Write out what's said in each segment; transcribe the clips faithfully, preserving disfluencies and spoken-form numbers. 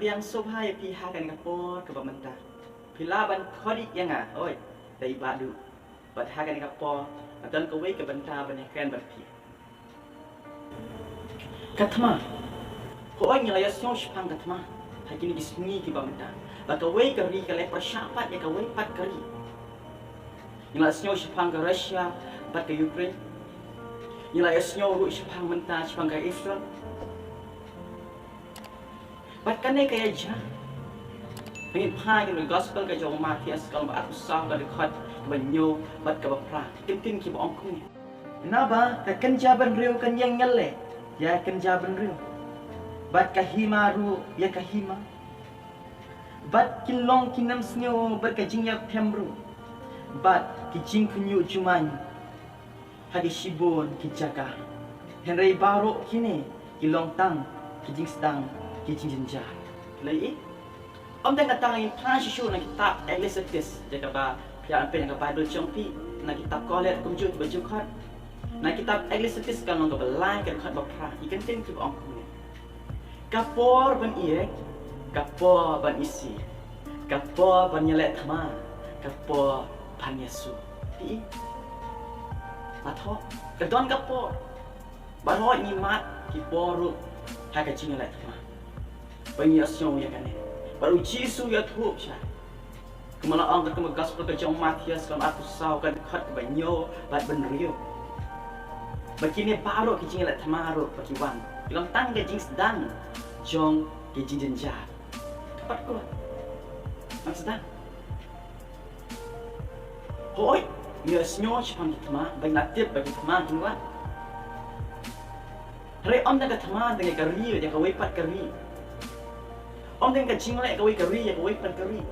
Ïa sngewbha ïa phi ha kane ka por kaba mynta. Phi lah ban khot ïa nga, oi, da i Bah Duh. Bad ha kane ka por, nga don kawei ka bynta ban ïakren bad phi. Ka thma. Hooid, ngi la ïohsngew shaphang ka thma ha kine ki sngi kiba mynta, ba kawei ka ri ka la pyrshah pat ïa kawei pat ka ri. Ngi la ïohsngew shaphang ka Russia bad ka Ukraine. Ngi la ïohsngew ruh shaphang mynta shaphang ka Israel. Bad kane ka ïa jia. Ngi phai ïa ka gospel ka jong u Mathaios ka lynnong ba arphew saw ka dkhot kaba hynñiew bad kaba phra. Ki ktien kiba ong kumne. Naba ka kynja bynriew kan ïeng ïaleh ïa ka kynja bynriew, bad ka hima ruh ïa ka hima. Bad kin long ki nongïasnoh bad ka jingïaphem ruh, bad ki jingkhynñiuh jumai ha ki shibun ki jaka. Hynrei baroh kine ki long tang ki jingsdang, ki jingjynjar. Lei, ym tang kata, ngi phai shuh shuh na kitab Ecclesiastes, ïa kaba phi ïa peit na ka Baibl jong phi, na kitab Koheleth kumjuh kiba ju khot. Na kitab Ecclesiastes ka lynnong kaba lai ka dkhot ba phra, ki ktien kiba ong kumne. Ka por ban ïeit, ka por ban isih, ka por ban ïaleh thma, ka por ban ïasuk. Phi i? Nga thoh, ka don ka por. Bad hooid, ngi mad ki por ruh ha ka jingïaleh thma. Ba ngi ïohsngew ïa kane. Bad u Jisu u ïathuh shai. Kumba la ong katkum ka gospel ka jong u Mathaios ka lynnong arphew saw ka dkhot kaba hynñiew bad ba hynriew, ba kine baroh ki jingïaleh thma ruh ba ki wan, ki long tang ka jingsdang jong ki jingjynjar. Ka pat ka long, nang sdang. Hooid, ngi ïohsngew shaphang ki thma, ba ngi la tip ba ki thma kin wan. Hynrei ym tang ka thma tang ïa ka ri, ïa kawei pat ka ri. Ym tang ka jingleh kawei ka ri ïa kawei pat ka ri.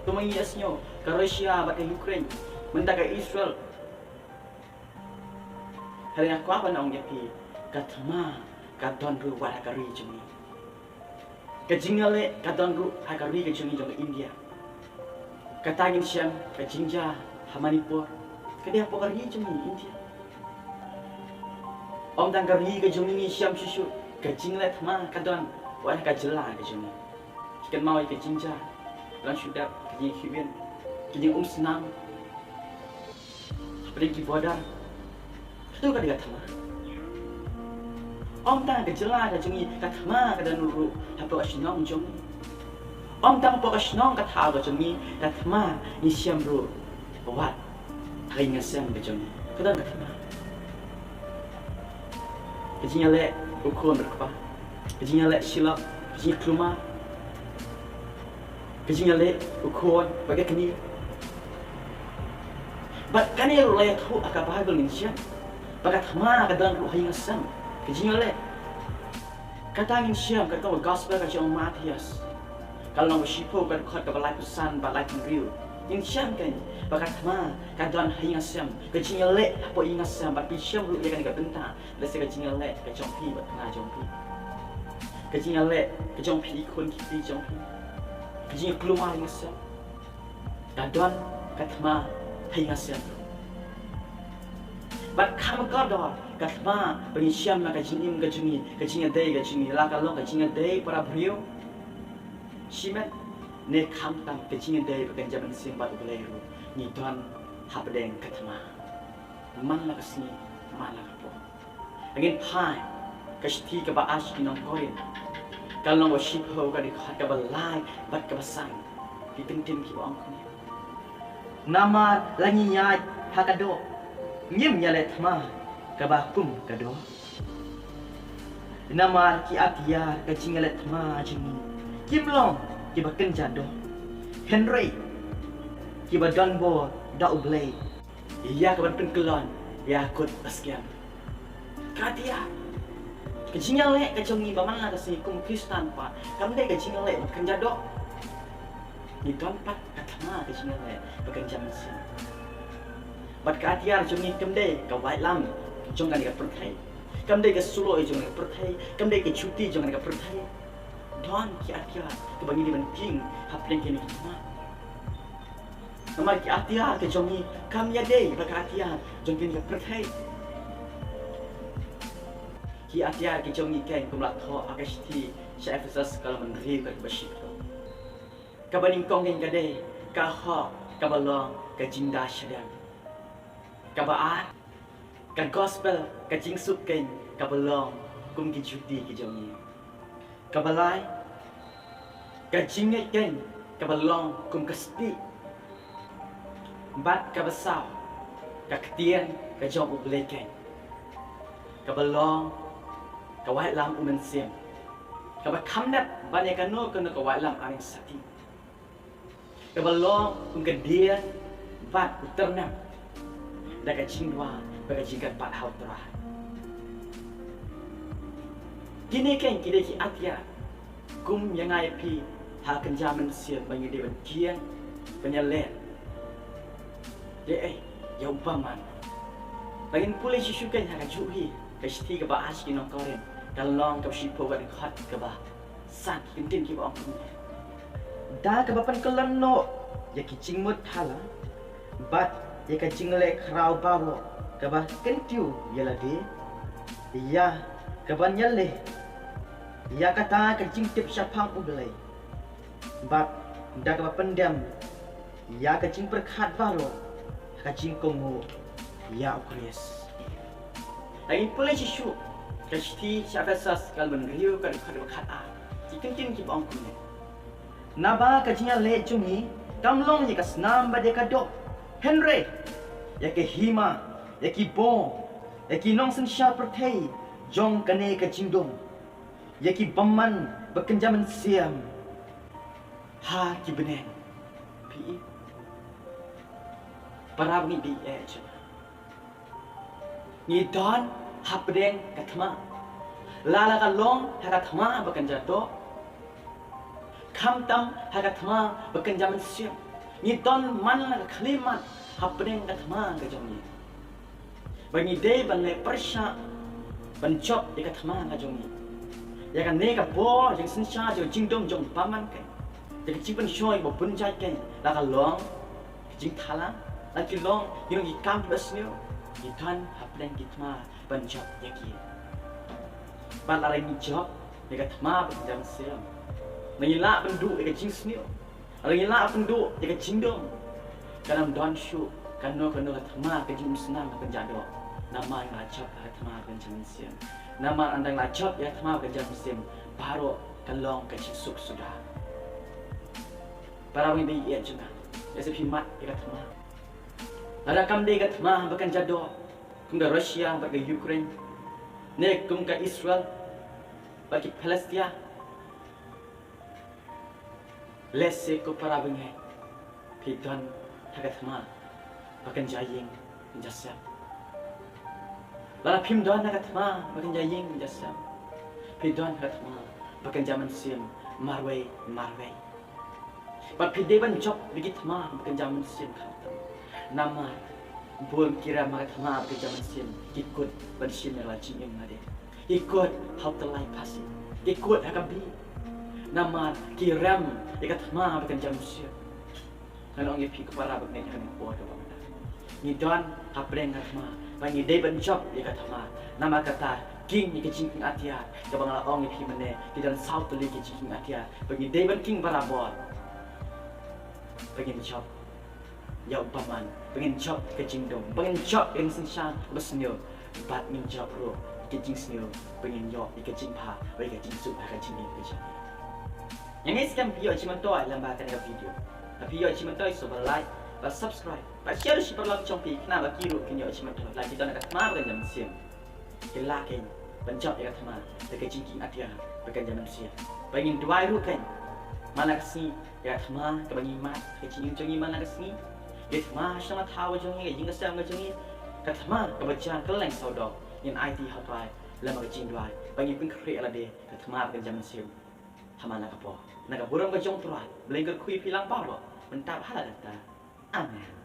Kumba ngi ïohsngew, ka Russia bad ka Ukraine, mynta ka Israel. Hynrei nga kwah ban ong ïa phi, ka thma ka don ruh wat ha ka ri jong ngi. Ka jingïaleh ka don ruh ha ka ri ka jong ngi jong ka India. Kata ngin shem ka jingjia ha Manipur, ka dei hapoh ka ri jong ngi India. Ym tang ka ri ka jong ngi ngi shem shuh shuh, ka jingleh thma ka don wat ha ka jylla ka jong ngi. Ki kynmaw ïa ka jingjia, long shu dep ka jingkhih win, ka jingumsnam hapdeng ki border. Hato ka dei ka thma? Ym tang ka jylla ka jong ngi, ka thma ka don ruh hapoh ka shnong jong ngi. Ym tang hapoh ka shnong ka thaw ka jong ngi, ka thma ngi shem ruh wat ha ka ïing ha sem ka jong ngi ka don ka thma. Ka jingïaleh u khun bad u kpa, ka jingïaleh shilak, ka jingïaklumar, ka jingïaleh u khun bad ka kñi. Bad kane ruh la ïathuh ha ka Baibl, ngin shem ba ka thma ka don ruh ha ïing ha sem, ka jingïaleh. Kata ngin shem katkum ka gospel ka jong u Mathaios, ka lynnong ba shiphew ka dkhot kaba laiphew san bad laiphew hynriew. Ngin shem kein ba ka thma ka don ha ïing ha sem, ka jingïaleh hapoh ïing ha sem, bad phi shem ruh ïa kane ka bynta. Lehse ka jingïaleh ka jong phi bad kane jong phi, ka jingïaleh ka jong phi, ki khun ki kti jong phi, ka jingïaklumar ïing ha sem, ka don ka thma ha ïing ha sem. Bad kham kordor ka thma ba ngi shem na ka jingim ka jong ngi, ka jingïadei ka jong ngi, la ka long ka jingïadei para briew shimet, ne khamtam ka jingïadei ba kynja mynsiem bad U Blei ruh, ngi don hapdeng ka thma man la ka sngi, man la ka por. Ngin phai ka shithi kaba ar sha ki nong Korinth, ka lynnong ba shiphew ka dkhot kaba lai bad kaba san. Ki ktien kiba ong kumne. Namar la ngi ïaid ha ka doh, ngim ïaleh thma kaba kum ka doh. Namar ki atiar ka jingïaleh thma jong ngi kim long kiba kynja doh, hynrei kiba don bor da U Blei ïa kaban pynkyllon ïa kut ba skhem. Ka atiar, ka jingïaleh ka jong ngi ba man la ka sngi kum u Khristan pat, kam dei ka jingïaleh ba kynja doh. Ngi don pat ka thma ka jingïaleh ba kynja mynsiem. Bad ka atiar jong ngi kam dei ka waitlam jong kane ka pyrthei, kam dei ka suloi jong kane ka pyrthei, kam dei ka juti jong kane ka pyrthei. Don ki atiar kiba ngi dei ban tieng hapdeng kine ki thma. Namar ki atiar ka jong ngi kam ïadei bad ka atiar jong kane ka pyrthei. Ki atiar ki jong ngi keiñ kum la thoh ha ka shithi sha Ephesus ka lynnong hynriew ka dkhot ba shiphew. Kaba nyngkong keiñ ka dei ka hok kaba long ka jingda shadem. Kaba ar, ka gospel, ka jingsuk keiñ kaba long kum ki juti ki jong ngi. Kaba lai, ka jingngeit keiñ kaba long kum ka stieh. Bad kaba saw, ka ktien ka jong U Blei keiñ kaba long ka waitlam U Mynsiem, kaba kham dep ban ïa kano kano ka waitlam ar ïing sakhi. Kaba long kum ka dieng bad u tyrnem da ka jingduwai bad ka jingkyrpad ha U Trai. Kine keiñ ki dei ki atiar kum ïa nga ïa phi ha ka kynja mynsiem ba ngi dei ban kieng ban ïaleh. Dei ei ïa u bymman. Ba ngin pule shisha keiñ ha ka juh hi ka shithi kaba ar sha ki nong Korinth ka lynnong kaba shiphew ka dkhot kaba san, ki kyntien kiba ong kumne. Da kaba pynkylla noh ïa ki jingmut thala bad ïa ka jingleh khraw baroh kaba kyntiew ïa lade, ïa kaban ïaleh ïa kata ka jingtip shaphang U Blei, bad da kaba pyndem ïa ka jingpyrkhat baroh ha ka jingkohnguh ïa U Khrist. Lada ngi pule shisha ka shithi sha Ephesus ka lynnong hynriew ka dkhot ba khatar, ki kyntien kiba ong kumne. Naba ka jingïaleh jong ngi kam long ïa ka snam bad ïa ka doh, hynrei ïa ka hima, ïa ki bor, ïa ki nongsynshar pyrthei jong kane ka jingdum, ïa ki bymman ba kynja mynsiem ha ki bneng. Phi i, para bangeit, phi i eh, ngi don hapdeng ka thma. La la ka long ha ka thma ba kynja doh, khamtam ha ka thma ba kynja mynsiem. Ngi don man la ka khyllipmat hapdeng ka thma ka jong ngi, ba ngi dei ban leh pyrshah ban jop ïa ka thma ka jong ngi, ïa kane ka bor jingsynshar jong jingdum jong bymman keiñ, ïa ka jingpynshoi ba bun jait keiñ, la ka long ka jingthala, la ki long ki long ki kam kiba sniew, ngi don hapdeng ki thma ban jop ïa ki. Bad lada ngi jop ïa ka thma ba kynja mynsiem, ngi lah ban duh ïa ka jingsniew, ngi lah ban duh ïa ka jingdum. Kan ym don shuh kano kano ka thma ka jingumsnam ka kynja doh, namar ngi la jop ïa ka thma ka kynja mynsiem. Namar ynda ngi la jop ïa ka thma ka kynja mynsiem, baroh ka long ka jingsuk suda. Para bangeit, phi i eh, jong nga, lehse phi mad ïa ka thma. Lada kam dei ka thma ba kynja doh kum ka Russia bad ka Ukraine, ne kum ka Israel bad ki Palestia, lehse ko para bangeit, phi don ha ka thma ba kynja ïing kynja sem. Lada phim don ha ka thma ba kynja ïing kynja sem, phi don ha ka thma ba kynja mynsiem marwei marwei. Bad phi dei ban jop ïa ki thma ba kynja mynsiem khamtam. Namar bun ki rem ha ka thma ba kynja mynsiem ki kut ban shim ïa la jingim lade. Ki kut ha u tyllai phasi, ki kut ha ka bih. Namar ki rem ïa ka thma ba kynja mynsiem. Ngan ong ïa phi ko para bangeit, ha kane ka por kaba mynta ngi don hapdeng ka thma, ba ngi dei ban jop ïa ka thma. Namar kata, king ïa ka jingkieng atiar, kaba nga la ong ïa phi mynne, ki don saw tylli ki jingkieng atiar ba ngi dei ban king barabor. Ba ngin jop ïa u bymman, ba ngin jop ïa ka jingdum, ba ngin jop ïa ka jingsynshar ba sniew, bad ngin jop ruh ïa ka jingsniew, ba ngin ïoh ïa ka jingbha bad ïa ka jingsuk ha ka jingim ka jong ngi. Ïa ngi skhem phi ïoh jingmyntoi lyngba kane ka video. Lada phi ïoh jingmyntoi, sngewbha like bad subscribe bad share sha ki paralok jong phi, khnang ba ki ruh kin ïoh jingmyntoi. La ki don ha ka thma ba kynja mynsiem, ki lah keiñ ban jop ïa ka thma da ka jingkieng atiar ba kynja mynsiem. Ba ngin duwai ruh keiñ man la ka sngi ïa ka thma kaba ngi mad ha ka jingim jong ngi man la ka sngi, ïa ka thma sha mathaw ka jong ngi, ka ïing ka sem ka jong ngi, ka thma kaba jan kylleng sawdong. Ngin aiti ha u Trai lyngba ka jingduwai, ba ngin pynkhreh ïa lade da ka thma ba kynja mynsiem. Ha man la ka por, na ka burom ka jong u Trai, Blei un kyrkhu ïa phi lang baroh mynta bad ha la ka rta. Amen.